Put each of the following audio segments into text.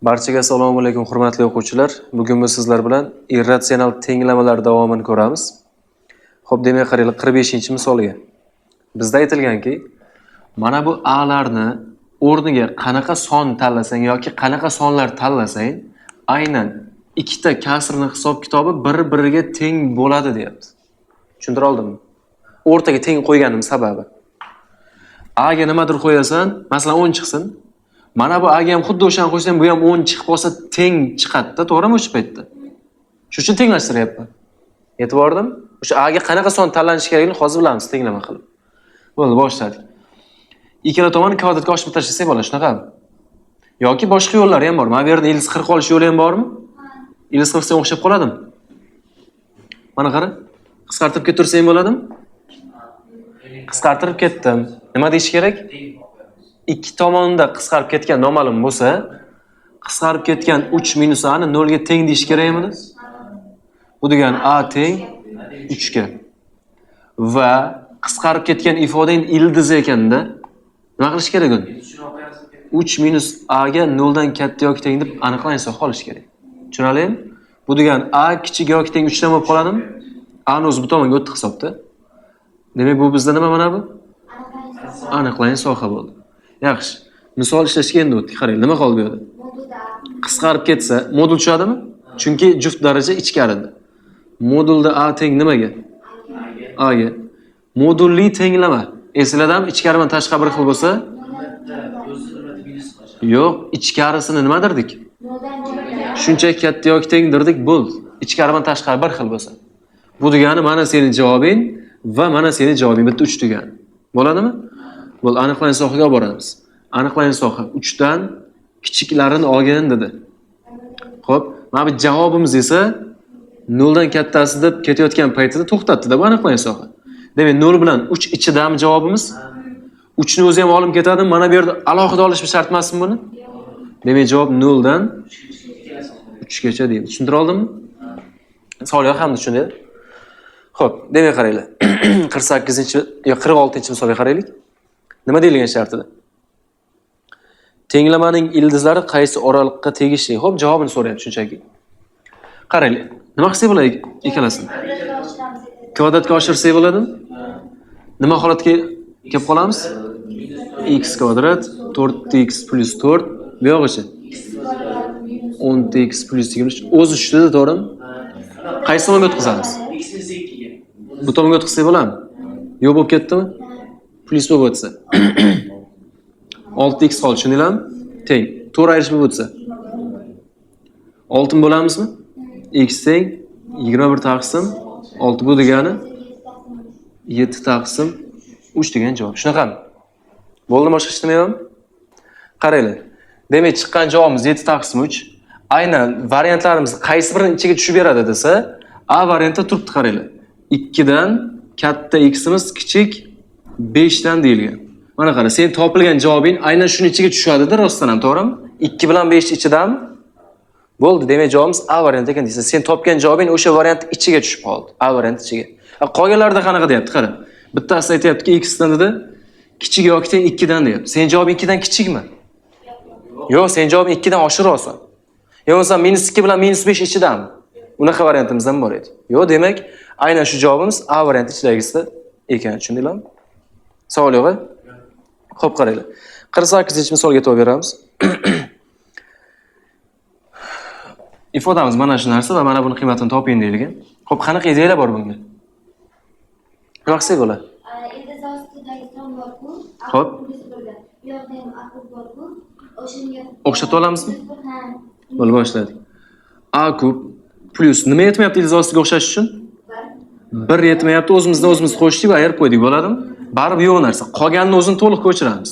Barchaga assalomu alaykum, hurmatli o'quvchilar. Bugun biz sizlar bilan irratsional tenglamalar davomini ko'ramiz. Xo'p, demak qaranglar 45-misolga. Bizda aytilganki, mana bu a'larni o'rniga qanaqa son tanlasang yoki qanaqa sonlar tanlasang, aynan ikkita kasrni hisob-kitobi bir-biriga teng bo'ladi deyapti. Tushuntira oldimmi? O'rtaga teng qo'yganim sababi. A ga nimadir qo'yasan, masalan 10 chiqsin. Mana bu A ga ham xuddi o'shani qo'ysang, bu ham 10 chiqib qolsa teng chiqadi-da, to'g'rimi o'sha paytda? Shuning uchun tenglashtiryapman. Yetib bordim? O'sha A ga qanaqa son tanlanishi kerakligini hozir bilamiz tenglama qilib. Bo'ldi, boshladik. Ikkala tomonni kvadratga oshirib tashlasak bo'ladi, shunaqami? Yoki boshqa yo'llari ham bor. Mana bu yerda ildiz 40 olish yo'li ham bormi? Ildiz 40 sen o'xshab qoladimi? Mana qara. Qisqartirib ketaversang bo'ladimi? Qisqartirib ketdim. Nima deyish kerak? Ikki tomonda qisqarib ketgan noma'lum bo'lsa, qisqarib ketgan 3 minus a ni 0 ga teng deyish kerakmidi? Bu degani a teng 3 ga. Va qisqarib ketgan ifodaning ildizi ekanda, nima qilish kerak uni? 3 minus a ga 0 dan katta yoki teng deb aniqlangan hisob olish kerak. Tushunarlimi? Bu degani a kichik yoki teng 3 dan bo'lib qoladimi? A ni o'zi bu tomonga o'tdi hisobda. Demak, bu bizda nima mana bu? Aniqlangan soha bo'ldi. Yaxshi. Misol ishlashga endi o'tdik. Qarang, nima qoldi bu yerda? Qisqarib ketsa, modul tushadimi? Chunki juft daraja ichkarida. Modulda a teng nimaga? A ga. Modulli tenglama. Esinglardami? Ichkari bilan tashqari bir xil bo'lsa? Yo'q, ichkarisini nima derdik? Shunchaki katta yoki teng derdik, bo'ldi. Ichkari bilan tashqari bir xil bo'lsa. Bu degani mana sening javobing va mana sening javobing bitta 3 degani. Bo'ladimi? Bo'ldi, aniqlangan sohaga olib boramiz. Aniqlangan soha 3 dan kichiklarini olgin dedi. Xo'p, mana bu javobimiz esa 0 dan kattasi deb ketayotgan paytida to'xtatdi-da bu aniqlangan soha. Demak, 0 bilan 3 ichidami javobimiz? 3 ni o'zi ham olim ketadimi? Mana bu yerda alohida olishim shart emasmi buni? Demak, javob 0 dan 3 gacha deymiz. Tushuntira oldimmi? Savol yo'q, hamma tushundi. Xo'p, demak qaranglar. 48-yo 46-misolga qaraylik. Nima deyilgan shartida? Tenglamaning ildizlari qaysi oraliqqa tegishli? Xo'p, javobini so'rayapti shunchaki. Qaranglar, nima qilsak bo'ladi ikkalasini? Kvadratga oshirsak bo'ladimi? Nima holatga kelib qolamiz? X kvadrat 4x plus 4 bu yog'ichi 10x plus 23 o'zi tushdida, to'g'rimi? Qaysi tomonga o'tkazamiz? Bu tomonga o'tkazsak bo'ladimi? Yo'q bo'lib ketdimi? Plyus bo'lib o'tsa. 6x qoldi, tushundinglarmi? Teng. To'g'ri ayirish bo'lib o'tsa. 6 bo'lamizmi? X teng 21 taqsim 6, bu degani 7 taqsim 3 degan javob. Shunaqami? Bo'ldi, boshqa hech nima yo'qmi? Qaranglar. Demak, chiqqan javobimiz 7 taqsim 3. Aynan variantlarimiz qaysi birini ichiga tushib beradi desa, A variantda turibdi, qaranglar. 2 dan katta ximiz kichik 5 dan deyilgan. Mana qara, sen topilgan javobing aynan shuni ichiga tushadi-da, rostdan ham, to'g'rimi? 2 bilan 5 ichidami? Bo'ldi, demak javobimiz A variant ekan deysan. Sen topgan javobing o'sha variant ichiga tushib qoldi. A variant ichiga. Qolganlarida qanaqa deyapti, qara. Bittasi aytyaptiki, x dan dedi, kichik yoki teng 2 dan deyapti. Sen javobing 2 dan kichikmi? Yo'q, sen javobing 2 dan oshiroqsan. Yo bo'lmasa minus 2 bilan minus 5 ichidami? Unaqa variantimiz ham bor edi. Yo'q, demak, aynan shu javobimiz A varianti ichidagisida ekan, tushundinglarmi? Savol yo'q-a? Xo'p, qaranglar. 48-misolga e'tibor beramiz. Ifodamiz mana shu narsa va mana buni qiymatini toping deyilgan. Xo'p, qanaqa ideyalar bor bunga? Nima qilsak bo'ladi? Ildiz ostidagi son bor-ku. Xo'p. Bu yoqda ham a kub bor-ku. O'shanga O'xshatib olamizmi? Ha. Bo'ldi, boshladik. A kub plyus nima yetmayapti ildiz ostiga o'xshash uchun? 1 yetmayapti, o'zimizdan o'zimiz qo'shdik va ayirib qo'ydik, bo'ladimi? Baribir yo'q narsa. Qolganini o'zini to'liq ko'chiramiz.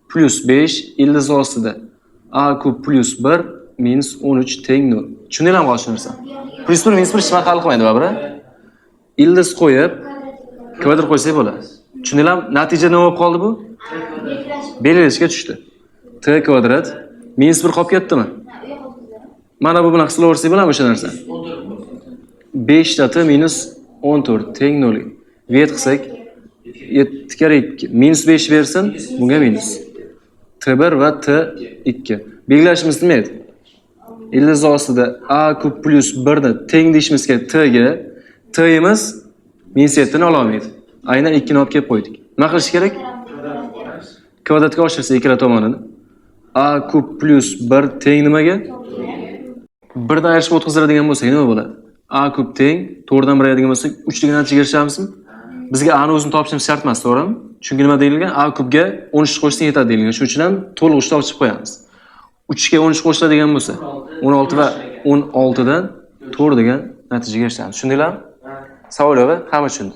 Plyus 5 ildiz ostida a kub plyus 1 minus 13 teng 0. Tushundinglarmi hozir shu narsani? Plyus 1 minus 1 hech nima hal qilmaydi baribir. Ildiz qo'yib kvadrat qo'ysak bo'ladi. Tushundinglarmi? Natija nima bo'lib qoldi bu? Belgilashga tushdi. T kvadrat minus 1 qolib ketdimi? Mana bu bilan hisoblaversak bo'ladimi o'sha narsa? 5 ta t minus 14 teng 0. Vet qilsak 7 kere 2 minus 5 bersin, bunga minus. T1 va T2. Belgilashimiz nima edi? Ildiz ostida A kub plyus 1 ni teng deyishimiz kerak T ga. T'imiz minus 7 ni ololmaydi. Aynan 2 ni olib kelib qo'ydik. Nima qilish kerak? Kvadratga oshirsa ikkala tomonini. A kub plyus 1 teng nimaga? 1 dan ayirishib o'tkaziladigan bo'lsak nima bo'ladi? A kub teng 4 dan 1 ayiradigan bo'lsak 3 degan natijaga erishamizmi? Bizga A ni o'zini topishimiz shart emas, to'g'rimi? Chunki nima deyilgan? A kubga 13 qo'shsang yetadi deyilgan. Shuning uchun ham to'liq 3 topib qo'yamiz. 3 ga 13 qo'shiladigan bo'lsa 16 va 16 dan 4 degan natijaga erishamiz. Tushundinglarmi? Savol yo'q, hamma tushundi.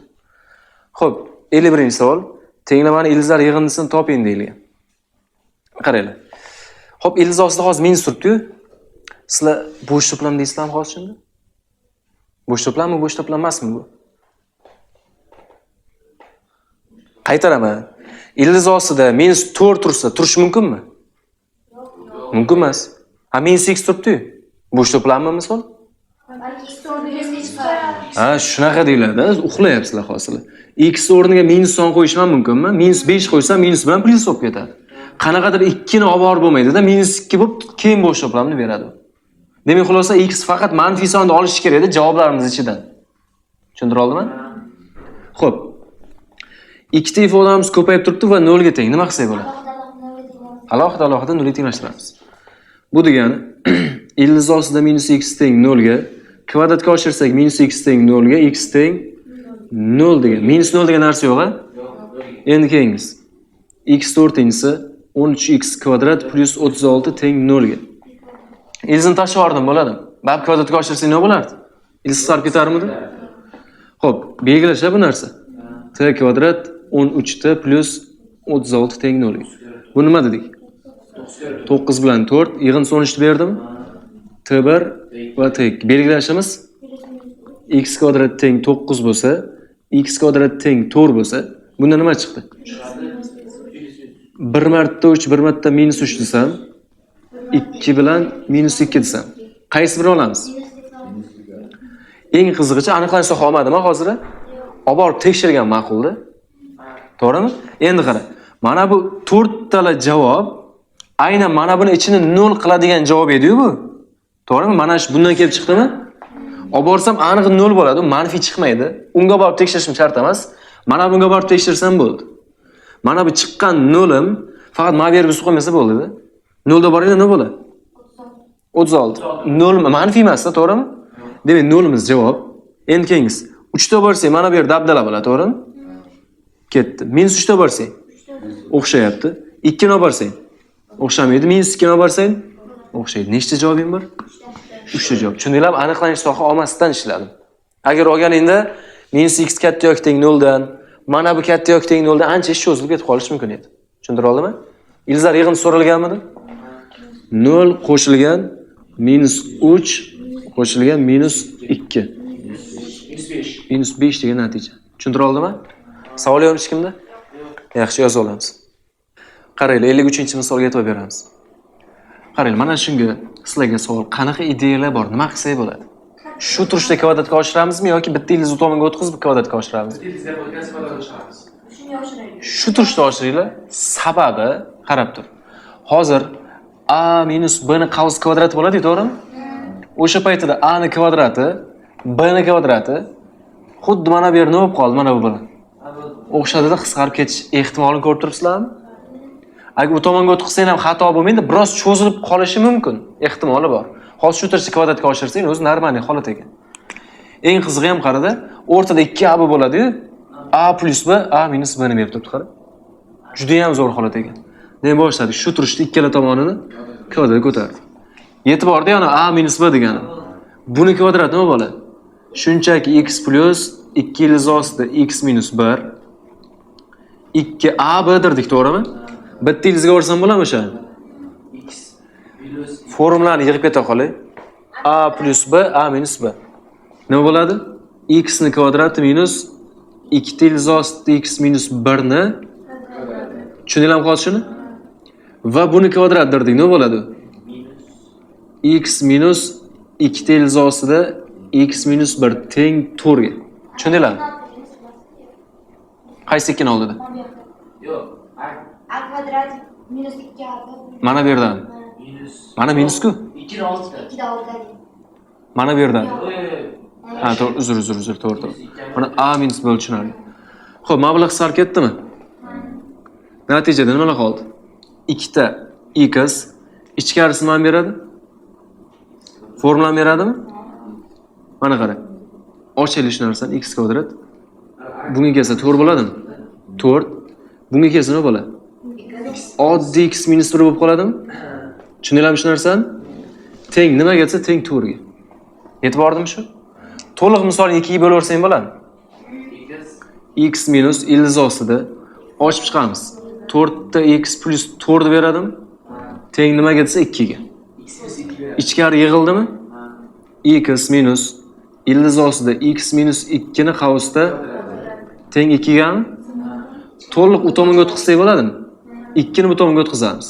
Xo'p, 51-savol. Tenglamani ildizlar yig'indisini toping deyilgan. Qaranglar. Xo'p, ildiz ostida hozir minus turibdi-yu. Sizlar bo'sh to'plam deysizlarmi hozir shunda? Bo'sh to'plammi, bo'sh to'plam emasmi bu? Qaytaraman. Ildiz ostida minus 4 tursa, turishi mumkinmi? Mumkin emas. Ha, minus x turibdi-yu. Bo'sh to'plammi misol? Ha, shunaqa deyiladi. Uxlayapsizlar hozir. X o'rniga minus son qo'yishim ham mumkinmi? Minus 5 qo'ysam, minus bilan plyus bo'lib ketadi. Qanaqadir 2 ni olib borib bo'lmaydi-da, minus 2 bo'lib keyin bo'sh to'plamni beradi. Demak, xulosa x faqat manfiy sonni olishi kerak edi javoblarimiz ichidan. Tushuntira oldimmi? Xo'p. Ikkita ifodamiz ko'payib turibdi va 0 ga teng. Nima qilsak bo'ladi? Alohida alohida 0 ga tenglashtiramiz. Bu degani ildiz ostida minus x teng 0 ga, kvadratga oshirsak minus x teng 0 ga, x teng 0 degan. Minus 0 degan narsa yo'q, a? Endi keyingisi. X to'rtinchisi 13x kvadrat plyus 36 teng 0 ga. Ildizni tashlab yubordim, bo'ladimi? Bab kvadratga oshirsak nima bo'lardi? Ildiz qisqarib ketarmidi? Xo'p, belgilash bu narsa. T kvadrat 13t plyus 36 teng 0 ga. Bu nima dedik? 9 bilan 4 yig'indisi 13 berdimi? T1 va T2. Belgilashimiz x kvadrat teng 9 bo'lsa, x kvadrat teng 4 bo'lsa, bunda nima chiqdi? 1 marta 3, 1 marta minus 3 desam, 2 bilan minus 2 desam, qaysi birini olamiz? Eng qizig'icha aniqlanish soha olmadimi hozir? Olib borib tekshirgan ma'qulda. To'g'rimi? Endi qara. Mana bu 4 tala javob aynan mana buni ichini 0 qiladigan javob edi-yu bu. To'g'rimi? Mana shu bundan kelib chiqdimi? Olib borsam aniq 0 bo'ladi, u manfiy chiqmaydi. Unga borib tekshirishim shart emas. Mana bunga borib tekshirsam bo'ldi. Mana bu chiqqan 0im faqat mana bu yerga buzib qo'ymasa bo'ldi-da. 0 da boringda nima bo'ladi? 36. 0 manfiy emas-da, to'g'rimi? Demak, 0imiz javob. Endi keyingisi. 3 ta borsak, mana bu yer dabdala bo'ladi, to'g'rimi? Ketdi. Minus 3 ta borsang o'xshayapti. 2 ni borsang o'xshamaydi. Minus 2 ni borsang o'xshaydi. Nechta javobing bor? 3 ta javob. Tushundinglarmi? Aniqlanish soha olmasdan ishladim. Agar olganingda minus x katta yoki teng 0 dan, mana bu katta yoki teng 0 dan ancha ish cho'zilib ketib qolishi mumkin edi. Tushuntira oldimmi? Ildizlar yig'indisi so'ralganmidi? 0 qo'shilgan minus 3 qo'shilgan minus 2. Minus 5. Minus 5 degan natija. Tushuntira oldimmi? Savol yo'qmi hech kimda? Yaxshi, yozib olamiz. Qaranglar, 53-misolga e'tibor beramiz. Qaranglar, mana shunga sizlarga savol, qanaqa ideyalar bor? Nima qilsak bo'ladi? Shu turishda kvadratga oshiramizmi yoki bitta ildiz u tomonga o'tkazib kvadratga oshiramizmi? Shunga oshiraylik. Shu turishda oshiringlar. Sababi qarab tur. Hozir a minus b ni qavs kvadrati bo'ladi, to'g'rimi? O'sha paytida a ni kvadrati, b ni kvadrati xuddi mana bu yer nima bo'lib qoldi, mana bu bilan. O'xshadida qisqarib ketish ehtimolini ko'rib turibsizlarmi? Agar u tomonga o'tkazsang ham xato bo'lmaydi, biroz cho'zilib qolishi mumkin, ehtimoli bor. Hozir shu turishda kvadratga oshirsang, o'zi normal holat ekan. Eng qizig'i ham qarada, o'rtada 2 a b bo'ladi-yu, a plyus b, a minus b ni berib turibdi, qara. Juda ham zo'r holat ekan. Demak, boshladik. Shu turishda ikkala tomonini kvadratga ko'tardik. Yetib bordi yana a minus b degani. Buni kvadrat nima bo'ladi? Shunchaki x plyus 2 ildiz ostida x minus 1 2 a b derdik, to'g'rimi? Bitta ildizga borsam bo'ladimi o'sha? X minus Formulani yig'ib keta qolay. A plyus b, a minus b. Nima bo'ladi? X ni kvadrati minus 2 ildiz ostida x minus 1 ni tushundinglarmi hozir shuni? Va buni kvadrat derdik, nima bo'ladi? X minus 2 ildiz ostida x minus 1 teng 4 ga. Tushundinglarmi? Qaysi ikkini oldida? Yo'q. A A kvadrat Minus 2 AB. Mana bu yerdan. Minus. Mana minus-ku. 2 oltida. 2 da 6. Mana bu yerdan. Yo'q, yo'q, yo'q. Ha, to'g'ri, uzr, uzr, uzr, to'g'ri, to'g'ri. Mana A minus B tushunarli. Xo'p, mana bular qisqarib ketdimi? Natijada nimalar qoldi? Ikkita x ichkarisi nimani beradi? Formulani beradimi? Mana qarang. Ochaylik shu narsani x kvadrat. Bunga kelsa 4 bo'ladimi? 4. Bunga kelsa nima bo'ladi? Oddiy x minus 1 bo'lib qoladimi? Tushundinglarmi shu narsani? Teng nimaga desa teng 4 ga. Yetib bordimi shu? To'liq misolni 2 ga bo'laversang bo'ladi. X x minus ildiz ostida ochib chiqamiz. 4 ta x plus 4 beradimi? Teng nimaga desa 2 ga. X minus 2 beradi. Ichkari yig'ildimi? Ha. X minus ildiz ostida x minus 2 ni qavsda teng 2 gami? To'liq u tomonga o'tkazsak bo'ladimi? 2 ni bu tomonga o'tkazamiz.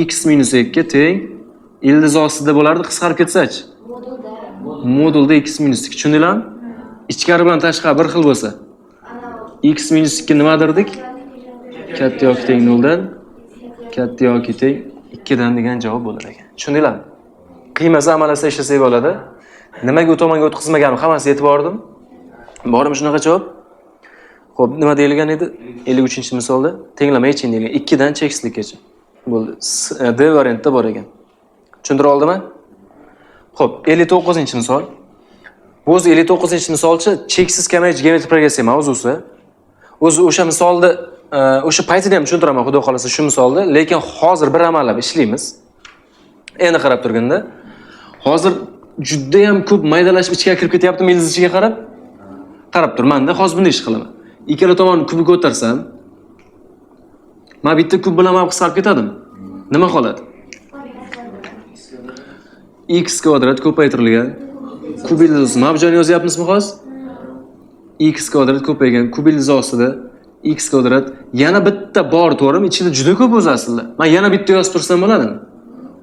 X minus 2 teng ildiz ostida bo'lardi, qisqarib ketsa-chi? Modulda. Modulda x minus 2 tushundinglarmi? Ichkari bilan tashqari bir xil bo'lsa, x minus 2 nimadir dedik? Katta yoki teng 0 dan katta yoki teng 2 dan degan javob bo'lar ekan. Tushundinglarmi? Qiymasa amalasa ishlasak bo'ladi. Nimaga u tomonga o'tkazmaganim hammasi yetib bordim. Bormi shunaqa javob? Xo'p, nima deyilgan edi? 53-misolda tenglama yeching deyilgan. 2 dan cheksizlikkacha. Bo'ldi. D variantda bor ekan. Tushuntira oldimmi? Xo'p, 59-misol. Bu o'zi 59-misolchi cheksiz kamayish geometrik progressiya mavzusi. O'zi o'sha misolni o'sha paytida ham tushuntiraman, xudo xolasa shu misolni, lekin hozir bir amallab ishlaymiz. Endi qarab turganda, hozir juda ham ko'p maydalashib ichga kirib ketyaptimi ildiz ichiga qarab? Qarab tur, menda hozir bunday ish qilaman. Ikkala tomonni kubi ko'tarsam, men bitta kub bilan ham qisqarib ketadimi? Nima qoladi? X kvadrat ko'paytirilgan kub ildiz. Mana bu joyni yozyapmizmi hozir? X kvadrat ko'paygan kub ildiz ostida x kvadrat yana bitta bor, to'g'rimi? Ichida juda ko'p o'zi aslida. Men yana bitta yozib tursam bo'ladimi?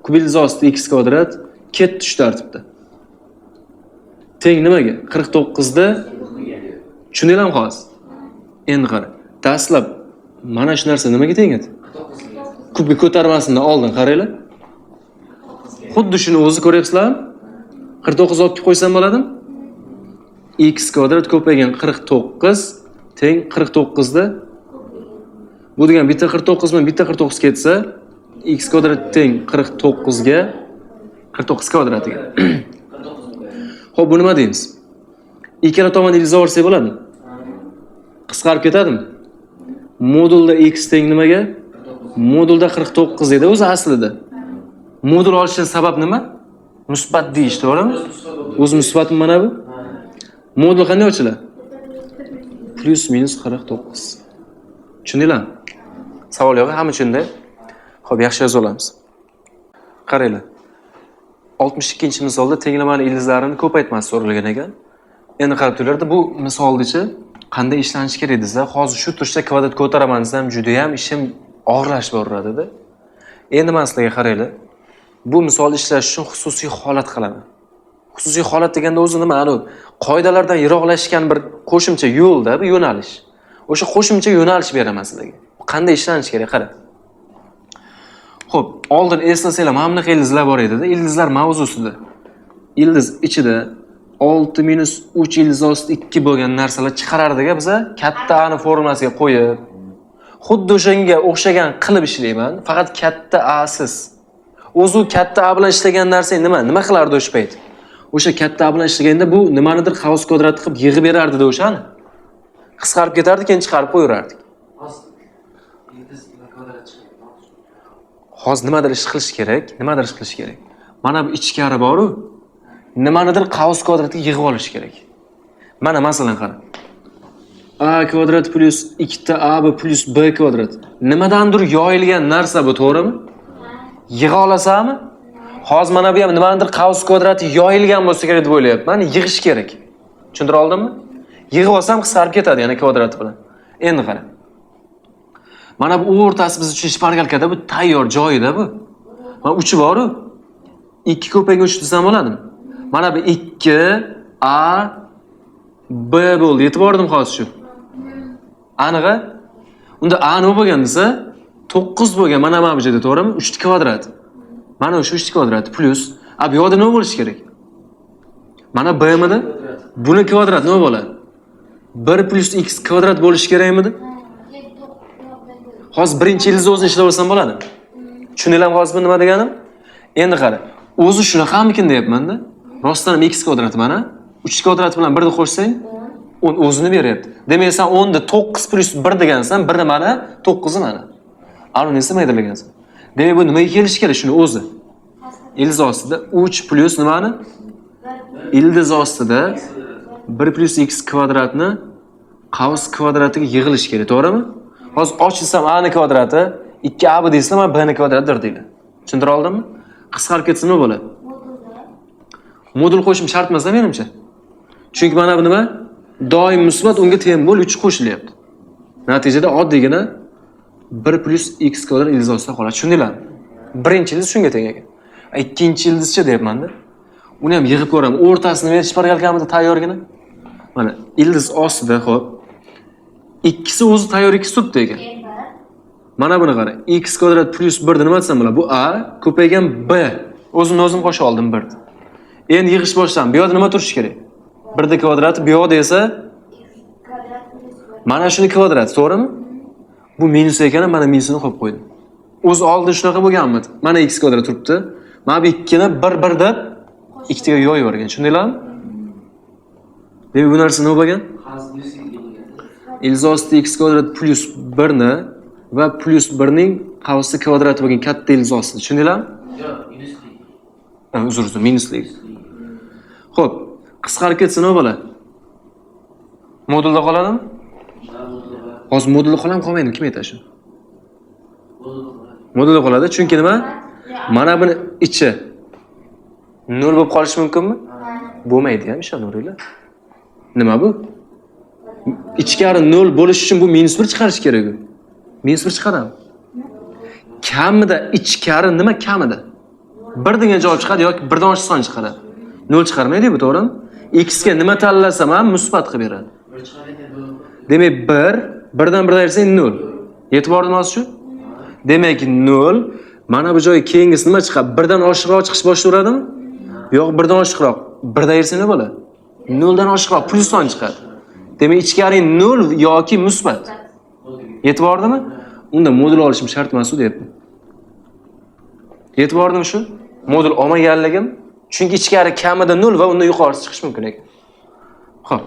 Kub ildiz ostida x kvadrat ketdi shu tartibda. Teng nimaga? 49 da tushundinglarmi hozir? Endi qara. Dastlab mana shu narsa nimaga teng edi? Kubga ko'tarmasindan oldin qaranglar. Xuddi shuni o'zi ko'ryapsizlarmi? 49 olib kelib qo'ysam bo'ladimi? X kvadrat ko'paygan 49 teng 49 da bu degan bitta 49 bilan bitta 49 ketsa x kvadrat teng 49 ga 49 kvadratiga. Xo'p, bu nima deymiz? Ikkala tomonni ildiz olsak bo'ladimi? Qisqarib ketadimi? Modulda x teng nimaga? Modulda 49 edi o'zi aslida. Modul olishdan sabab nima? Musbat deyish, to'g'rimi? O'zi musbatmi mana bu? Modul qanday ochiladi? Plus minus 49. Tushundinglarmi? Savol yo'q, hamma tushundi. Xo'p, yaxshi yozib olamiz. Qaranglar. 62-misolda tenglamani ildizlarini ko'paytmasi so'ralgan ekan. Endi qarab turinglar, bu misoldachi qanday ishlanishi kerak desa, hozir shu turishda kvadrat ko'taraman desam, juda ham ishim og'irlashib boraveradi-da. Endi men sizlarga qaranglar. Bu misolni ishlash uchun xususiy holat qilaman. Xususiy holat deganda o'zi nima? Anu qoidalardan yiroqlashgan bir qo'shimcha yo'lda, bu yo'nalish. O'sha qo'shimcha yo'nalish beraman sizlarga. Qanday ishlanishi kerak, qara. Xo'p, oldin eslasanglar, mana bunaqa ildizlar bor edi-da, ildizlar mavzusida. Ildiz ichida 6 minus 3 ildiz osti 2 bo'lgan narsalar chiqarardik-a biza, katta A ni formulasiga qo'yib, xuddi o'shanga o'xshagan qilib ishlayman, faqat katta A siz. O'zi u katta A bilan ishlagan narsa nima? Nima qilardi o'sha payt? O'sha katta A bilan ishlaganda bu nimanidir qavs kvadrat qilib yig'ib berardi-da o'shani. Qisqarib ketardi, keyin chiqarib qo'yaverardik. Ildiz kvadrat chiqadi. Hozir nimadir ish qilish kerak, nimadir ish qilish kerak. Mana bu ichkari bor-u, nimanidir qavs kvadratga yig'ib olish kerak. Mana masalan qara. A kvadrat plus 2 ta AB plus B kvadrat. Nimadandir yoyilgan narsa bu, to'g'rimi? Yig'a olasanmi? Hozir mana bu ham nimanidir qavs kvadrati yoyilgan bo'lsa kerak deb o'ylayapman. Yig'ish kerak. Tushuntira oldimmi? Yig'ib olsam qisqarib ketadi yana kvadrati bilan. Endi qara. Mana bu o'rtasi biz uchun shpargalkada bu tayyor joyida bu. Mana uchi bor-u. 2 ko'paygan 3 desam bo'ladimi? Mana bu 2 A B bo'ldi. Yetib bordim hozir shu. Anig'i? Unda A nima bo'lgan desa, 9 bo'lgan mana bu joyda, to'g'rimi? 3 kvadrat. Mana o'sha 3 kvadrati plyus. A bu yoqda nima bo'lishi kerak? Mana b midi? Buni kvadrat nima bo'ladi? 1 plyus x kvadrat bo'lishi kerakmidi? Hozir birinchi ildiz o'zini ishlab olsam bo'ladi. Tushundinglarmi hozir bu nima deganim? Endi qara, o'zi shunaqamikin deyapman-da. Rostdan ham x kvadrat mana 3 kvadrat bilan 1 ni qo'shsang 10 o'zini beryapti. Demak, sen 10 ni 9 plyus 1 degansan, 1 ni mana, 9 ni mana. Ana uni maydalangansan. Demak, bu nimaga kelishi kerak shuni o'zi? Ildiz ostida 3 plyus nimani? Ildiz ostida 1 plyus x kvadratni qavs kvadratiga yig'ilishi kerak, to'g'rimi? Hozir ochilsam a ni kvadrati 2ab deysizlar, mana b ni kvadratidir deydi. Tushuntira oldimmi? Qisqarib ketsa nima bo'ladi? Modul qo'shim shart emas menimcha. Chunki mana bu nima? Doim musbat, unga teng bo'l 3 qo'shilyapti. Natijada oddiygina 1 plyus x kvadrat ildiz ostida qoladi. Tushundinglarmi? Birinchi ildiz shunga teng ekan. Ikkinchi ildizcha deyapman-da. Uni ham yig'ib ko'raman. O'rtasini berish pargalkamida tayyorgina. Mana ildiz ostida, xo'p. Ikkisi o'zi tayyor ikki turibdi ekan. Mana buni qara. X kvadrat plyus 1 ni nima desam bo'ladi? Bu a ko'paygan b. O'zimni o'zim qo'sha oldim 1. Endi yig'ish boshladim. Bu yoqda nima turishi kerak? 1 ni kvadrati, bu yoqda esa mana shuni kvadrati, to'g'rimi? Bu minus ekan, mana minusini qo'yib qo'ydim. O'zi oldin shunaqa bo'lganmidi? Mana x kvadrat turibdi. Mana bu 2 ni 1 1 deb ikkitaga yoyib yuborgan. Tushundinglarmi? Demak, bu narsa nima bo'lgan? Ildiz ostida x kvadrat plyus 1 ni va plyus 1 ning qavsi kvadrati bo'lgan katta ildiz ostida. Tushundinglarmi? Yo'q, minusli. Uzr, uzr, minusli. Xo'p, qisqarib ketsa nima bo'ladi? Modulda qoladimi? Hozir modulda qoladimi, qolmaydimi? Kim aytadi shuni? Modulda qoladi, chunki nima? Mana buni ichi nol bo'lib qolishi mumkinmi? Bo'lmaydi ham, ishonaveringlar. Nima bu? Ichkari nol bo'lishi uchun bu minus 1 chiqarish kerak u. Minus 1 chiqaradimi? Kamida ichkari nima kamida? 1 degan javob chiqadi yoki 1dan oshiq son chiqaradi. 0 chiqarmaydi bu, to'g'rimi? X ga nima tanlasam ham musbat qilib beradi. Demak 1, 1dan 1 ayirsang 0. Yetib bordimi hozir shu? Demak 0. Mana bu joy keyingisi nima chiqadi? 1dan oshiqroq chiqish boshlayveradimi? Yo'q, 1dan oshiqroq. 1dan ayirsang nima bo'ladi? 0dan oshiqroq plyus son chiqadi. Demak ichkari 0 yoki musbat. Yetib bordimi? Unda modul olishim shart emas u deyapman. Yetib bordimi shu? Modul olmaganligim, chunki ichkari kamida 0 va undan yuqorisi chiqishi mumkin ekan. Xo'p.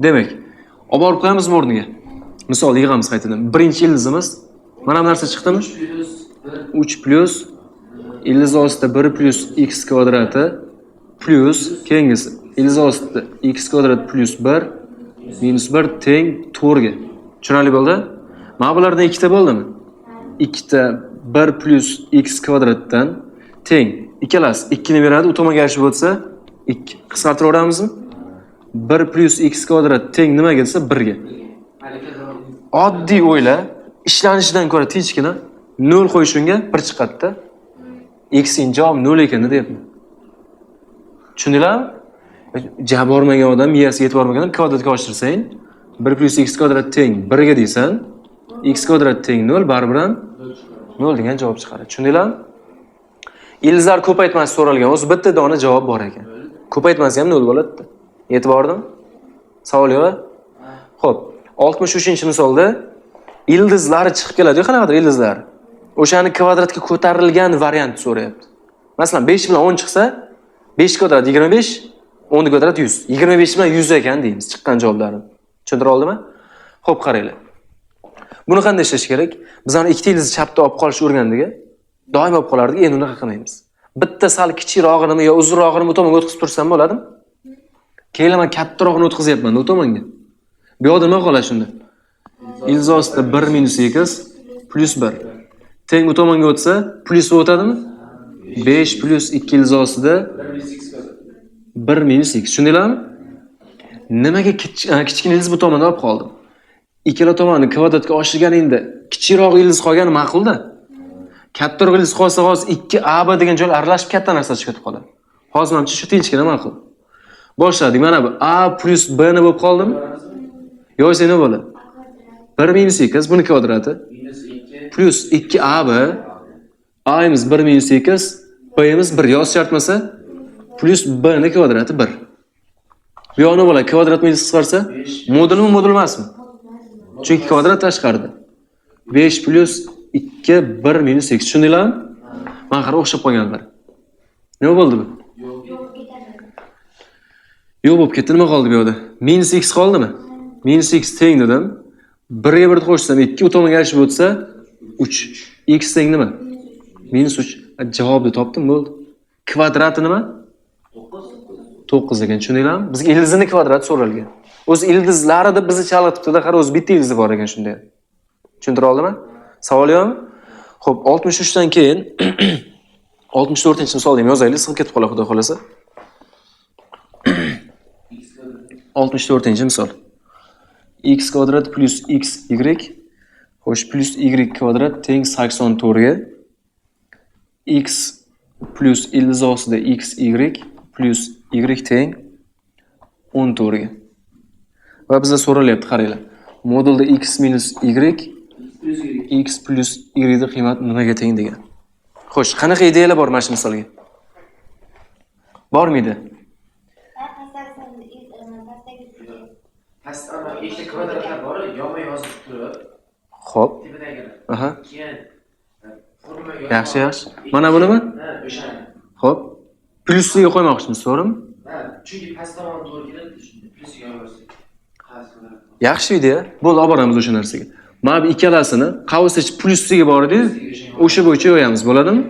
Demak, olib borib qo'yamizmi o'rniga? Misol yig'amiz qaytadan. Birinchi ildizimiz mana bu narsa chiqdimi? 3 plyus ildiz ostida 1 plyus x kvadrati plyus keyingisi ildiz ostida x kvadrat plyus 1 minus 1 teng 4 ga. Tushunarli bo'ldi? Mana bulardan ikkita bo'ldimi? Ikkita 1 plyus x kvadratdan teng. Ikkalasi 2 ni beradi, u tomonga arishib o'tsa 2. Qisqartiraveramizmi? 1 plyus x kvadrat teng nimaga desa 1 ga. Oddiy o'yla, ishlanishidan ko'ra tinchgina 0 qo'yish unga 1 chiqadi-da. X ning javobi 0 ekan deyapman. Tushundinglarmi? Ja bormagan odam, miyasiga yetib bormagan odam kvadratga oshirsang 1 plyus x kvadrat teng 1 ga deysan, x kvadrat teng 0 baribir ham 0 degan javob chiqadi. Tushundinglarmi? Ildizlar ko'paytmasi so'ralgan. O'zi bitta dona javob bor ekan. Ko'paytmasi ham 0 bo'ladi-da. Yetib bordimi? Savol yo'q? Xo'p, 63-misolda ildizlari chiqib keladi-yu, qanaqadir ildizlar. O'shani kvadratga ko'tarilgan variant so'rayapti. Masalan, 5 bilan 10 chiqsa, 5 kvadrat 25, 10 kvadrat 100. 25 bilan 100 ekan deymiz chiqqan javoblarni. Tushuntira oldimmi? Xo'p, qaranglar. Buni qanday ishlash kerak? Bizani ikkita ildizni chapda olib qolishni o'rgandik. Doim olib qolardik, endi unaqa qilmaymiz. Bitta sal kichikrog'ini yo uzunrog'ini bu tomonga o'tkazib tursam bo'ladimi? Keyin man kattarog'ini o'tkazyapman u tomonga. Bu yoqda nima qoladi shunda? Ildiz ostida 1 minus x plyus 1. Teng u tomonga o'tsa, plyus o'tadimi? 5 plyus 2 ildiz ostida 1 minus x. Tushundinglarmi? Nimaga kichkina ildiz bu tomonda olib qoldim? Ikkala tomonni kvadratga oshirganingda kichikroq ildiz qolgani ma'qul-da. Kattaroq ildiz qolsa hozir 2ab degan joylar aralashib katta narsa chiqib ketib qoladi. Hozir manimcha shu tinchgina ma'qul. Boshladik. Mana bu a plyus b ni bo'lib qoldimi? Yo'q, nima bo'ladi? 1 minus x buni kvadrati. Plus 2ab, a'miz 1 minus x, b'miz 1 yoz shartmasa, plus b ni kvadrati 1. Bu yoqni bo'ladi, kvadrat minus qisqarsa, modulmi, modul emasmi? Chunki kvadrat tashqarida. 5 plus 2 1 minus x. Tushundinglarmi? Mana qara, o'xshab qolganlar. Nima bo'ldi bu? Yo'q bo'lib ketdi. Nima qoldi bu yoqda? Minus x qoldimi? Minus x teng dedim. 1 ga 1 qo'shsam 2, u tomonga arishib o'tsa 3. X teng nima? Minus 3. Javobni topdim, bo'ldi. Kvadrati nima? 9 ekan, tushundinglarmi? Bizga ildizini kvadrati so'ralgan. O'zi ildizlari deb bizni chalg'itibdi-da, qara, o'zi bitta ildizi bor ekan shunda. Tushuntira oldimmi? Savol yo'qmi? Xo'p, 63 dan keyin 64-misolni ham yozaylik, sig'ib ketib qoladi, xudo xolasa. 64-misol. X kvadrat plus x y, xo'sh, plus y kvadrat teng 84 ga. X plus ildiz ostida x y plus y teng 14 ga. Va bizda so'ralyapti, qaranglar. Modulda x minus y, x plus y ning qiymati nimaga teng degan. Xo'sh, qanaqa ideyalar bor mana shu misolga? Bormidi? Pastda ikkita kvadratlar bor, yonma yozib turib. Xo'p. Tepadagini. Aha. Keyin formula. Yaxshi, yaxshi. Mana bunimi? Ha, o'shani. Xo'p. Plusliga qo'ymoqchimiz, to'g'rimi? Ha, chunki past tomon to'g'ri keladi, shunda plusga yozsak. Yaxshi ideya. Bo'ldi, olib boramiz o'sha narsaga. Mana bu ikkalasini qavs ichi plusliga bor edi, o'sha bo'yicha yo'yamiz, bo'ladimi?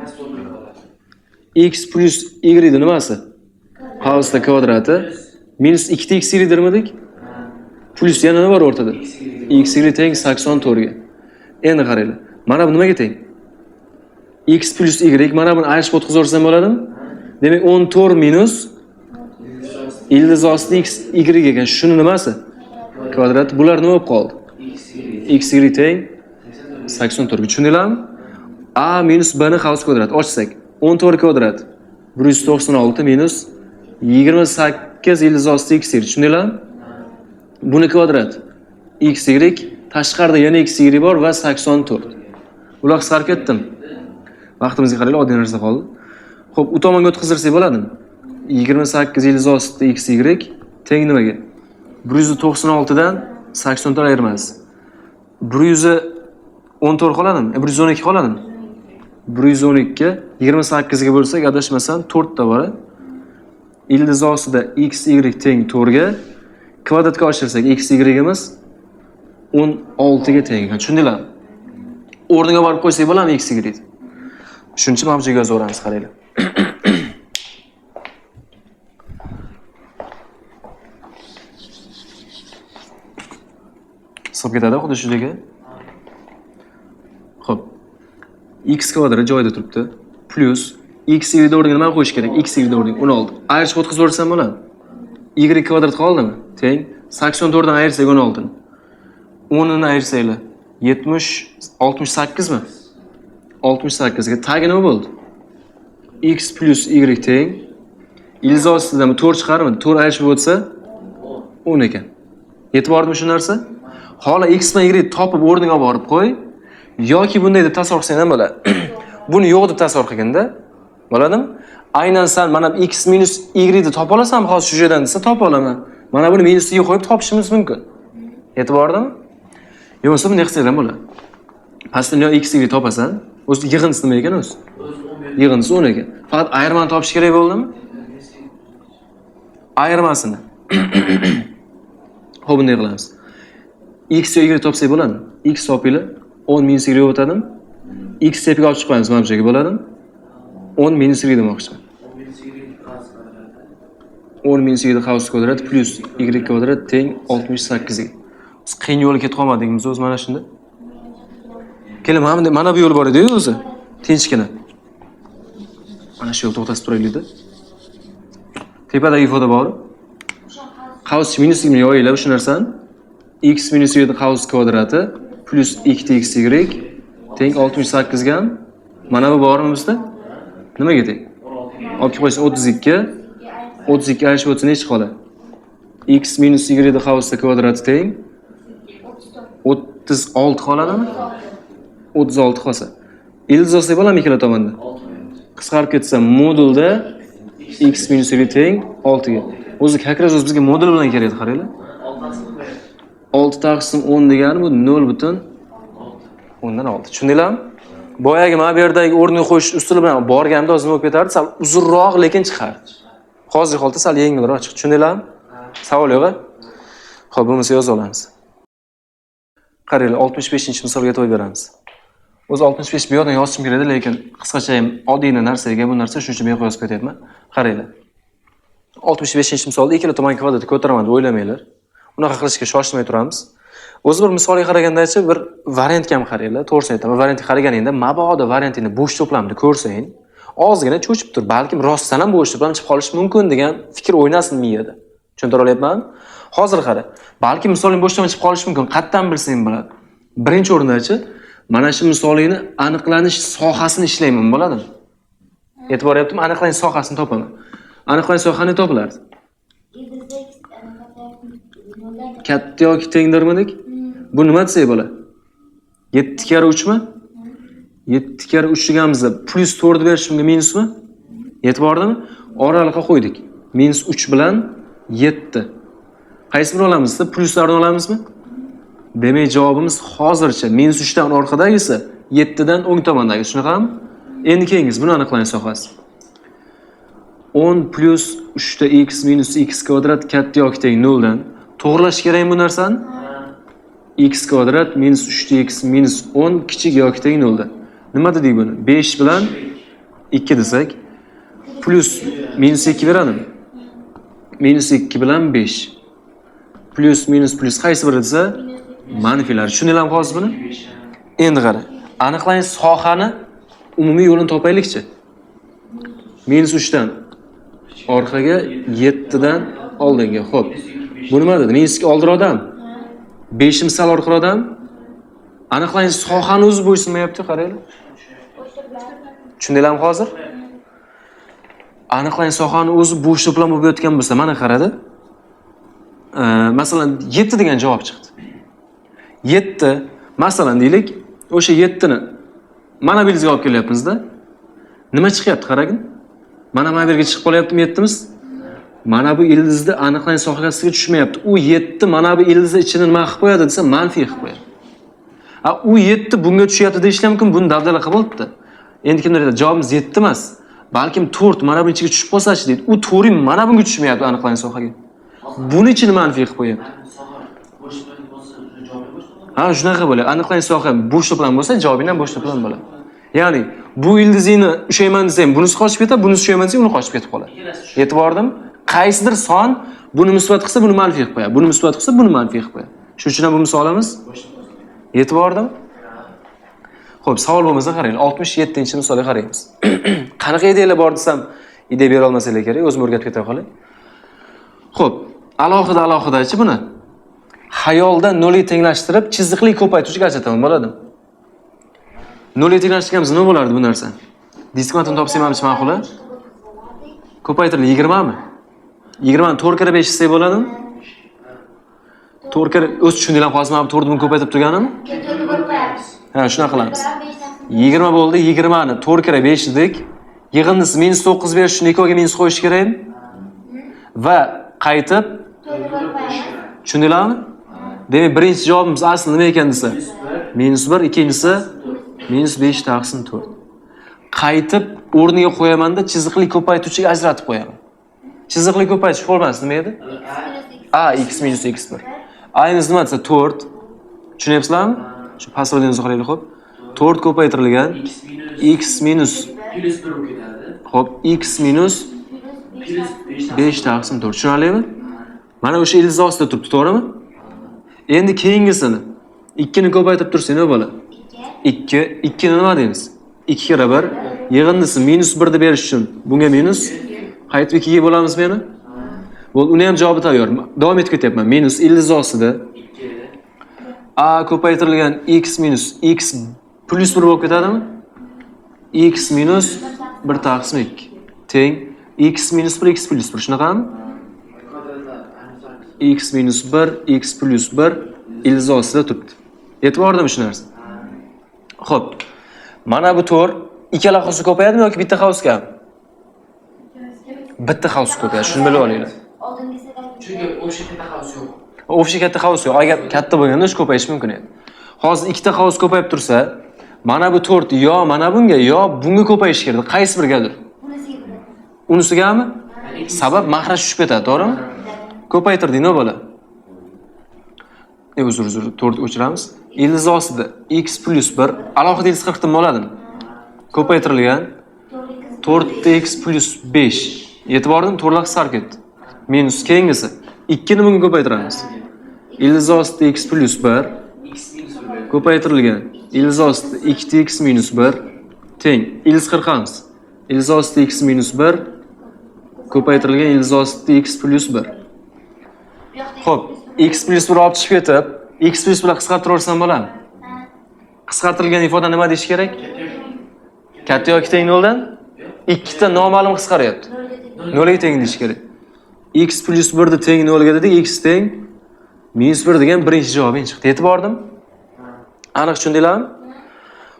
X plus y nimasi? Qavsda kvadrati minus 2 x y dermidik? Plus yana nima bor o'rtada? X y teng 84 ga. Endi qaranglar. Mana bu nimaga teng? X plus y, mana buni ayirib o'tkazaversam bo'ladimi? Demak 14 minus ildiz osti x y ekan. Shuni nimasi? Kvadrat. Bular nima bo'lib qoldi? X y teng 84 ga. Tushundinglarmi? A minus b ni qavs kvadrat ochsak 14 kvadrat 196 minus 28 ildiz osti x y. Tushundinglarmi? Buni kvadrat x y, tashqarida yana x y bor va 84. Ular qisqarib ketdimi? Vaqtimizga qaranglar, oddiy narsa qoldi. Xo'p, u tomonga o'tkazdirsak bo'ladimi? 28 ildiz osti x y teng nimaga? 196 dan 84 ayiramiz. 114 qoladimi? 112 qoladimi? 112 28 ga bo'lsak, adashmasam 4 ta bor. Ildiz ostida x y teng 4 ga, kvadratga oshirsak x y'imiz 16 ga teng ekan. Tushundinglarmi? O'rniga borib qo'ysak bo'ladimi x y? Shuning uchun mana bu yerga yozaveramiz, qaranglar. Sig'ib ketadi xuddi shu joyga. Xo'p. X kvadrat joyida turibdi. Plus x y o'rniga nima qo'yish kerak? X y o'rniga 16. Ayirishib o'tkazib yuborsam bo'ladi. Y kvadrat qoldimi? Teng 84 dan ayirsak 16 ni. 10 ni ayirsanglar 70 68 mi? 68 ga tagi nima bo'ldi? X plus y teng ildiz ostidan 4 chiqarmidi? 4 ayirishib o'tsa 10 ekan. Yetib bordimi shu narsa? Xola x bilan y topib o'rniga olib borib qo'y, yoki bunday deb tasavvur qilsang ham bo'ladi. Buni yo'q deb tasavvur qilganda, bo'ladimi? Aynan san mana bu x minus y ni topa olasanmi hozir shu joydan desa topa olaman. Mana buni minusiga qo'yib topishimiz mumkin. Yetib bordimi? Yo'q bo'lsa bunday qilsang ham bo'ladi. Pastdan yo x y topasan, o'zi yig'indisi nima ekan o'zi? Yig'indisi 10 ekan. Faqat ayirmani topish kerak bo'ldimi? Ayirmasini. Xo'p, bunday qilamiz. X yo y topsak bo'ladimi? X topinglar, 10 minus y o'tadimi? X tepaga olib chiqib qo'yamiz mana bu joyga, bo'ladimi? 10 minus y demoqchiman. 10 minus y qavs kvadrat plus y kvadrat teng 68 ga. Biz qiyin yo'lga ketib qolmadikmi o'zi mana shunda? Keling, mana bunday, mana bu yo'l bor edi-yu o'zi. Tinchgina. Mana shu yo'l to'xtatib turaylik-da. Tepadagi ifoda bor. Qavs minus y yoyinglar shu narsani. X minus y qavs kvadrati plus 2 x y teng 68 ga. Mana bu bormi bizda? Nimaga teng? Olib kelib qo'ysa 32. 32 ayirishib o'tsa nechi qoladi? X minus y qavsda kvadrati teng 36 qoladimi? 36 qolsa. Ildiz olsak bo'ladimi ikkala tomonda? Qisqarib ketsa modulda x minus 7 teng 6 ga. O'zi как раз o'zi bizga modul bilan kerak edi, qaranglar. 6 taqsim 10 degani bu 0,6. Tushundinglarmi? Boyagi mana bu yerdagi o'rniga qo'yish usuli bilan borganda o'zi nima bo'lib ketardi? Sal uzunroq, lekin chiqardi. Hozirgi holda sal yengilroq chiqdi. Tushundinglarmi? Savol yo'q-a? Xo'p, bo'lmasa yoza olamiz. Qaranglar, 65-misolga e'tibor beramiz. O'zi 65 bu yoqdan yozishim kerak edi, lekin qisqacha ham oddiygina narsaga bu narsa, shuning uchun bu yoqqa yozib ketyapman. Qaranglar. 65-misolda ikkala tomon kvadratni ko'taraman deb o'ylamanglar. Unaqa qilishga shoshilmay turamiz. O'zi bir misolga qaragandachi bir variantga ham qaranglar, to'g'risini aytaman. Variantga qaraganingda mabodo variantingni bo'sh to'plamni ko'rsang, ozgina cho'chib tur, balkim rostdan ham bo'sh to'plam chiqib qolishi mumkin degan fikr o'ynasin miyada. Tushuntira olyapmanmi? Hozir qara. Balkim misoling bo'sh to'plam chiqib qolishi mumkin. Qayerdan bilsang bo'ladi. Birinchi o'rindachi mana shu misolingni aniqlanish sohasini ishlayman bo'ladimi? E'tibor beryaptimi? Aniqlanish sohasini topaman. Aniqlanish sohani topilardi. Katta yoki tengdirmidik? Bu nima desak bo'ladi? 7 karra 3 mi? 7 karra 3 deganimizda plus 4 berish bunga minusmi? Yetib bordimi? Oraliqqa qo'ydik. Minus 3 bilan 7. Qaysi birini olamiz? Pluslarni olamizmi? Demak, javobimiz hozircha minus 3 dan orqadagisi, 7 dan o'ng tomondagi. Shunaqami? Endi keyingisi buni aniqlanish sohasi. 10 plus 3 ta x minus x kvadrat katta yoki teng 0 dan. To'g'rilash kerakmi bu narsani? X kvadrat minus 3 ta x minus 10 kichik yoki teng 0 dan. Nima dedik buni? 5 bilan 2 desak, plus minus 2 beradimi? Minus 2 bilan 5. Plus minus plus qaysi biri desa, manfiylar. Tushundinglarmi hozir buni? Endi qara. Aniqlanish sohani umumiy yo'lini topaylikchi. Minus 3 dan orqaga, 7 dan oldinga. Xo'p. Bu nima dedi? Minus 2 oldinroqdan. 5 sal orqaroqdan. Aniqlanish sohani o'zi bo'ysunmayapti, qaranglar. Tushundinglarmi hozir? Aniqlanish sohani o'zi bo'sh to'plam bo'lib yotgan bo'lsa, mana qaradi. Masalan, 7 degan javob chiqdi. 7, masalan deylik, o'sha 7 ni mana bu yildizga olib kelyapmiz-da. Nima chiqyapti, qaragin? Mana bu yerga chiqib qolyaptimi 7miz? Mana bu ildizni aniqlanish sohasiga tushmayapti. U 7 mana bu ildizni ichini nima qilib qo'yadi desa, manfiy qilib qo'yadi. Ha, u 7 bunga tushyapti deyishlar mumkin, buni dabdala qilib olibdi. Endi kimdir aytadi, javobimiz 7 emas, balkim 4 mana buning ichiga tushib qolsa-chi deydi. U 4 mana bunga tushmayapti aniqlanish sohaga. Buni ichini manfiy qilib qo'yapti. Ha, shunaqa bo'ladi. Aniqlanish soha bo'sh to'plam bo'lsa, javobing ham bo'sh to'plam bo'ladi. Ya'ni bu ildizingni ushlayman desang, bunisi qochib ketadi, bunisi ushlayman desang, uni qochib ketib qoladi. Yetib bordim? Qaysidir son buni musbat qilsa, buni manfiy qilib qo'yadi. Buni musbat qilsa, buni manfiy qilib qo'yadi. Shuning uchun ham bu misolimiz yetib bordim? Xo'p, savol bo'lmasa qaranglar, 67-misolga qaraymiz. Qanaqa ideyalar bor desam, ideya bera olmasanglar kerak, o'zim o'rgatib keta qolay. Xo'p, alohida alohidachi buni xayolda nolga tenglashtirib, chiziqli ko'paytiruvchiga ajrataman, bo'ladimi? Nolga tenglashtirganimiz nima bo'lardi bu narsa? Diskriminantni topsak manimcha ma'qul. Ko'paytirildi 20 mi? 20 ni 4 karra 5 desak bo'ladimi? 4 karra o'z tushundinglar hozir mana bu 4 ni ko'paytirib turganimmi? Ha, shunaqa qilamiz. 20 bo'ldi, 20 ni 4 karra 5 dedik. Yig'indisi minus 9 berish uchun ikkoviga minus qo'yish kerakmi? Va qaytib tushundinglarmi? Demak, birinchi javobimiz asli nima ekan desa, minus 1, ikkinchisi minus 5 taqsim 4. Qaytib o'rniga qo'yamanda chiziqli ko'paytiruvchiga ajratib qo'yaman. Chiziqli ko'paytirish formasi nima edi? A x minus x1. A'miz nima desa 4. Tushunyapsizlarmi? Shu pastrodingizni qaraylik, xo'p. 4 ko'paytirilgan x minus plus 1 bo'lib ketadi. Xo'p, x minus Plus 5 5 taqsim 4. Tushunarlimi? Mana o'sha ildiz ostida turibdi, to'g'rimi? Endi keyingisini 2 ni ko'paytirib tursak nima bo'ladi? 2, 2 ni nima deymiz? 2 karra 1. Yig'indisi minus 1 ni berish uchun bunga minus qaytib 2 ga bo'lamizmi yana? Bo'ldi, uni ham javobi tayyor. Davom etib ketyapman. Minus ildiz ostida 2 a ko'paytirilgan x minus x plus 1 bo'lib ketadimi? X minus 1 taqsim 2 teng x minus 1 x plus 1, shunaqami? X minus 1 x plus 1 ildiz ostida turibdi. Yetib bordimi shu narsa? Xo'p. Mana bu 4 ikkala havuzga ko'payadimi yoki bitta havuzga? Bitta havuz ko'payadi, shuni bilib olinglar. Chunki o'sha katta havuz yo'q. O'sha katta havuz yo'q. Agar katta bo'lganda o'sha ko'payishi mumkin edi. Hozir ikkita havuz ko'payib tursa, mana bu 4 yo mana bunga yo bunga ko'payishi kerak. Qaysi birigadir? Unisigami? Sabab mahraj tushib ketadi, to'g'rimi? Ko'paytirding, nima bo'ladi? Uzr, 4 o'chiramiz. Ildiz ostida x plus 1 alohida ildiz 40 dan bo'ladimi? Ko'paytirilgan 4x plus 5. Yetib bordim, to'rtlar qisqarib ketdi. Minus keyingisi 2 ni bunga ko'paytiramiz. Ildiz ostida x plus 1 ko'paytirilgan ildiz ostida 2x minus 1 teng ildiz qirqamiz. Ildiz ostida x minus 1 ko'paytirilgan ildiz ostida x plus 1. Xo'p, x plus 1 olib chiqib ketib, x plus 1 qisqartiraversam bo'ladimi? Qisqartirilgan ifoda nima deyish kerak? Katta yoki teng 0dan? Ikkita noma'lum qisqaryapti. 0 ga teng deyish kerak. X plus 1 ni teng 0 ga dedik, x teng minus 1 degan birinchi javobing chiqdi. Yetib bordim? Aniq tushundinglarmi?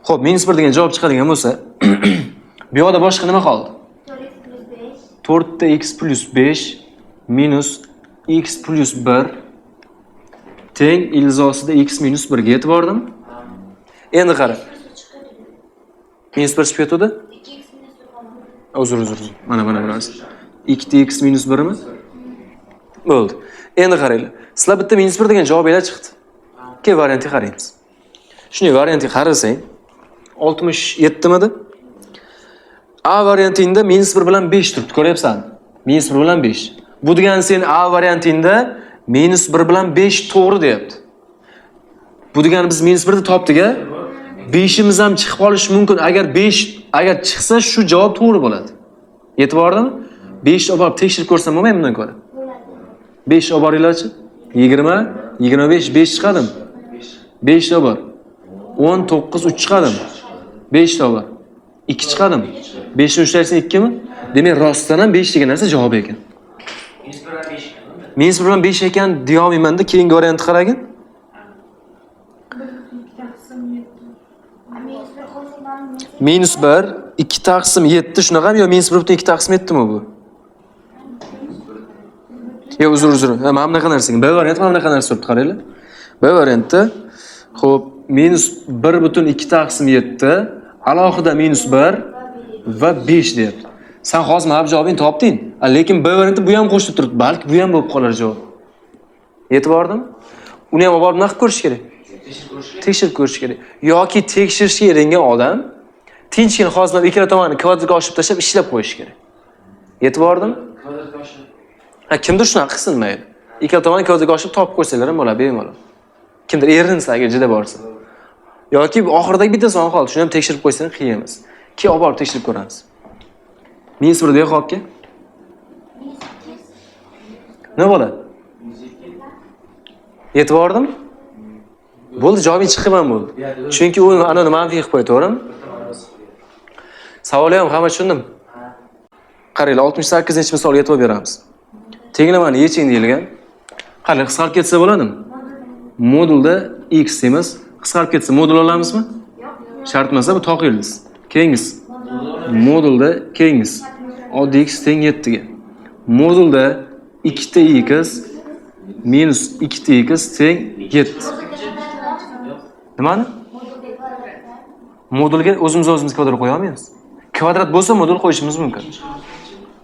Xo'p, minus 1 degan javob chiqadigan bo'lsa, bu yoqda boshqa nima qoldi? 4 x plus 5 minus x plus 1 teng ildiz ostida x minus 1 ga yetib bordim. Endi qara. Minus 1 chiqib ketdi. Uzr. Mana bilamiz. 2x minus 1 mi? Bo'ldi. Endi qaranglar. Sizlar bitta minus 1 degan javobinglar chiqdi. Keyin variantga qaraymiz. Shunday variantga qarasang, 67 midi? A variantingda minus 1 bilan 5 turibdi, ko'ryapsan? Minus 1 bilan 5. Bu degani sen A variantingda minus 1 bilan 5 to'g'ri deyapti. Bu degani biz minus 1 ni topdik-a? 5imiz ham chiqib qolishi mumkin. Agar 5 agar chiqsa shu javob to'g'ri bo'ladi. Yetib bordimi? 5 ni olib borib tekshirib ko'rsam bo'lmaymi bundan ko'ra? 5 olib boringlarchi. 20, 25, 5 chiqadimi? 5 ta bor. 10, 9, 3 chiqadimi? 5 ta bor. 2 chiqadimi? 5 ni 3 tashlasang 2 mi? Demak, rostdan ham 5 degan narsa javob ekan. Minus 1 bilan 5 ekan deya olmayman-da, keyingi variantni qaragin. Minus 1 2 taqsim 7 shunaqami yo minus 1.2 taqsim 7 mi bu? Yo'q, uzr. Ha, mana bunaqa narsa. B varianti mana bunaqa narsa turibdi, qaranglar. B variantda xo'p, minus 1.2 taqsim 7 alohida minus 1 va 5 deyapti. Sen hozir mana bu javobingni topding, lekin B varianti bu ham qo'shilib turibdi. Balki bu ham bo'lib qolar javob. Yetib bordim? Uni ham olib borib nima qilib ko'rish kerak? Tekshirib ko'rish kerak. Yoki tekshirishga eringan odam tinchgina hozir ikkala tomonni kvadratga oshirib tashlab ishlab qo'yish kerak. Yetib bordim? Ha, kimdir shunaqa qilsin mayli. Ikkala tomonni kvadratga oshirib topib qo'ysanglar ham bo'ladi, bemalol. Kimdir erinsa agar juda borsa. Yoki oxiridagi bitta son qoldi, shuni ham tekshirib qo'ysang qiyin emas. Keyin olib borib tekshirib ko'ramiz. Minus 1 deya qolibki? Nima bo'ladi? Yetib bordim? Bo'ldi, javobing chiqib ham bo'ldi. Chunki u ana manfiy qilib qo'ydi, to'g'rimi? Savolni ham hamma tushundim. Qaranglar, 68-misolga e'tibor beramiz. Tenglamani yeching deyilgan. Qaranglar, qisqarib ketsa bo'ladimi? Modulda x deymiz. Qisqarib ketsa modul olamizmi? Shart emas, bu toq ildiz. Keyingisi. Modulda keyingisi. Oddiy x teng 7 ga. Modulda 2 ta x minus 2 ta x teng 7. Nimani? Modulga o'zimiz kvadrat qo'ya olmaymiz. Kvadrat bo'lsa modul qo'yishimiz mumkin.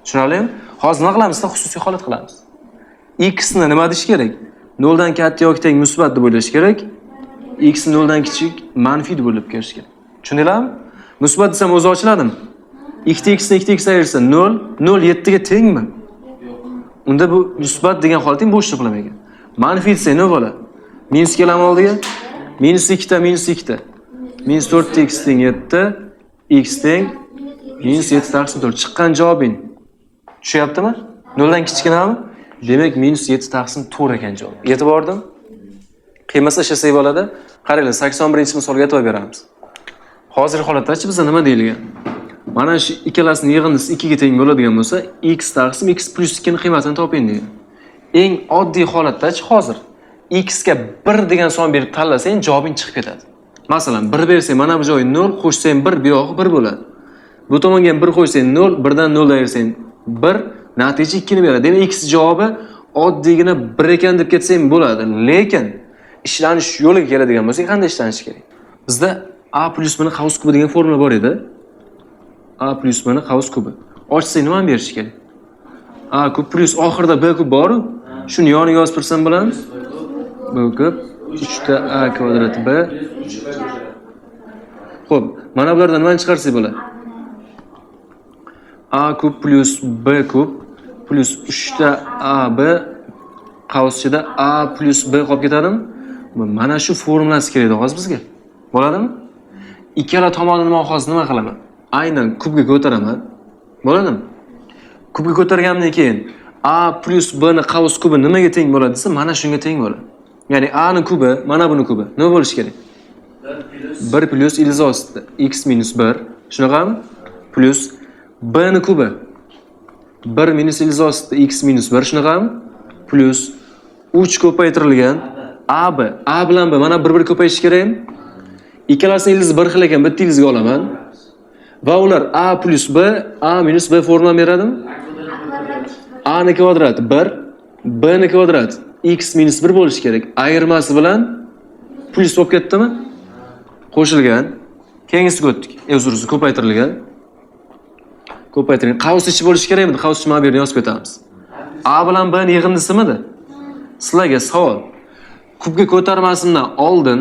Tushunarlimi? Hozir nima qilamiz? Xususiy holat qilamiz. X ni nima deyish kerak? 0 dan katta yoki teng musbat deb o'ylash kerak. X 0 dan kichik manfiy deb o'ylab ko'rish kerak. Tushundinglarmi? Musbat desam o'zi ochiladimi? 2 x ni 2 x ayirsa 0, 0 7 ga tengmi? Unda bu musbat degan holatning bo'sh to'plam ekan. Manfiy desa nima bo'ladi? Minus kelami oldiga? Minus 2 ta minus 2 ta. Minus 4 x teng 7, x teng minus 7 taqsim 4. Chiqqan javobing tushyaptimi? 0 dan kichkinami? Demak, minus 7 taqsim 4 ekan javob. Yetib bordim? Qiymatsa ishlasak bo'ladi. Qaranglar, 81-misolga e'tibor beramiz. Hozirgi holatda-chi bizda nima deyilgan? Mana shu ikkalasini yig'indisi 2 ga teng bo'ladigan bo'lsa, x taqsim x plus 2 ning qiymatini toping degan. Eng oddiy holatda-chi hozir x ga 1 degan son berib tanlasang, javobing chiqib ketadi. Masalan, 1 bersang mana bu joyi 0, qo'shsang 1, bu yog'i 1 bo'ladi. Bu tomonga ham 1 qo'shsang 0, 1dan 0 ayirsang 1, natija 2 ni beradi. Demak, x javobi oddiygina 1 ekan deb ketsang bo'ladi. Lekin ishlanish yo'liga keladigan bo'lsak, qanday ishlanishi kerak? Bizda a plyus b ni qavs kubi degan formula bor edi. A plyus b ni qavs kubi. Ochsak nimani berishi kerak? A kub plyus oxirida b kub bor-u. Shuni yoniga yozib tursam bo'ladimi? B kub 3 ta a kvadrat b. Xo'p, mana bulardan nimani chiqarsak bo'ladi? A kub plyus b kub plyus 3 ta ab qavs ichida a plyus b qolib ketadimi? Mana shu formulasi kerak edi hozir bizga. Bo'ladimi? Ikkala tomonini man hozir nima qilaman? Aynan kubga ko'taraman. Bo'ladimi? Kubga ko'targanimdan keyin a plyus b ni qavs kubi nimaga teng bo'ladi desa, mana shunga teng bo'ladi. Ya'ni a ni kubi, mana buni kubi nima bo'lishi kerak? 1 plyus 1 plyus ildiz ostida x minus 1, shunaqami? Plyus b ni kubi 1 minus ildiz ostida x minus 1, shunaqami? Plyus 3 ko'paytirilgan a b. A bilan b mana bir-bir ko'payishi kerakmi? Ikkalasini ildizi bir xil ekan, bitta ildizga olaman. Va ular a plyus b, a minus b formulani beradimi? A ni kvadrati 1, b ni kvadrati x minus 1 bo'lishi kerak. Ayirmasi bilan plyus bo'lib ketdimi? Qo'shilgan. Keyingisiga o'tdik. Uzr, ko'paytirilgan. Ko'paytirilgan. Qavs ichi bo'lishi kerakmidi? Qavs ichi mana bu yerga yozib ketamiz. A bilan B ni yig'indisimidi? Sizlarga savol. Kubga ko'tarmasimdan oldin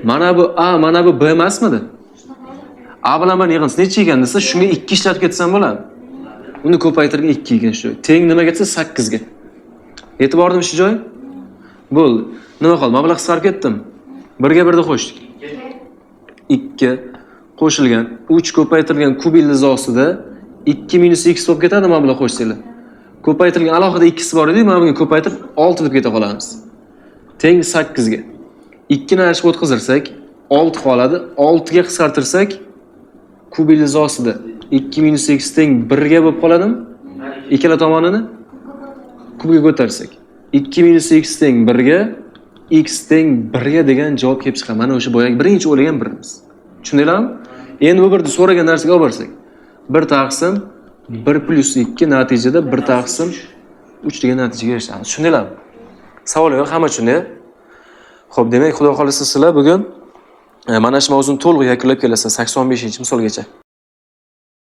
mana bu A, mana bu B emasmidi? A bilan B ni yig'indisi necha ekan desa, shunga 2 ishlatib ketsam bo'ladi. Uni ko'paytirgan 2 ekan shu. Teng nimaga desa 8 ga. Yetib bordimi shu joy? Bo'ldi. Nima qoldi? Mablag' qisqarib ketdim. 1 ga 1 ni qo'shdik. 2 qo'shilgan 3 ko'paytirilgan kub ildizi ostida 2 minus x bo'lib ketadi mana bular qo'shsanglar. Ko'paytirilgan alohida 2 bor edi, mana bunga ko'paytirib 6 deb keta qolamiz. Teng 8 ga. 2 ni arishga o'tkazirsak 6 qoladi. 6 ga qisqartirsak kub ildizi ostida 2 minus x teng 1 ga bo'lib qoladimi? Ikkala tomonini kubga ko'tarsak 2 minus x teng 1 ga, x teng 1 ga degan javob kelib chiqadi. Mana o'sha boyagi birinchi o'ylagan birimiz. Tushundinglarmi? Endi bu birni so'ragan narsaga olib borsak 1 taqsim 1 plyus 2 natijada 1 taqsim 3 degan natijaga erishamiz. Tushundinglarmi? Savol yo'q, hamma tushundi. Xo'p, demak, Xudo xolasa sizlar bugun mana shu mavzuni to'liq yakunlab kelasizlar 85-misolgacha.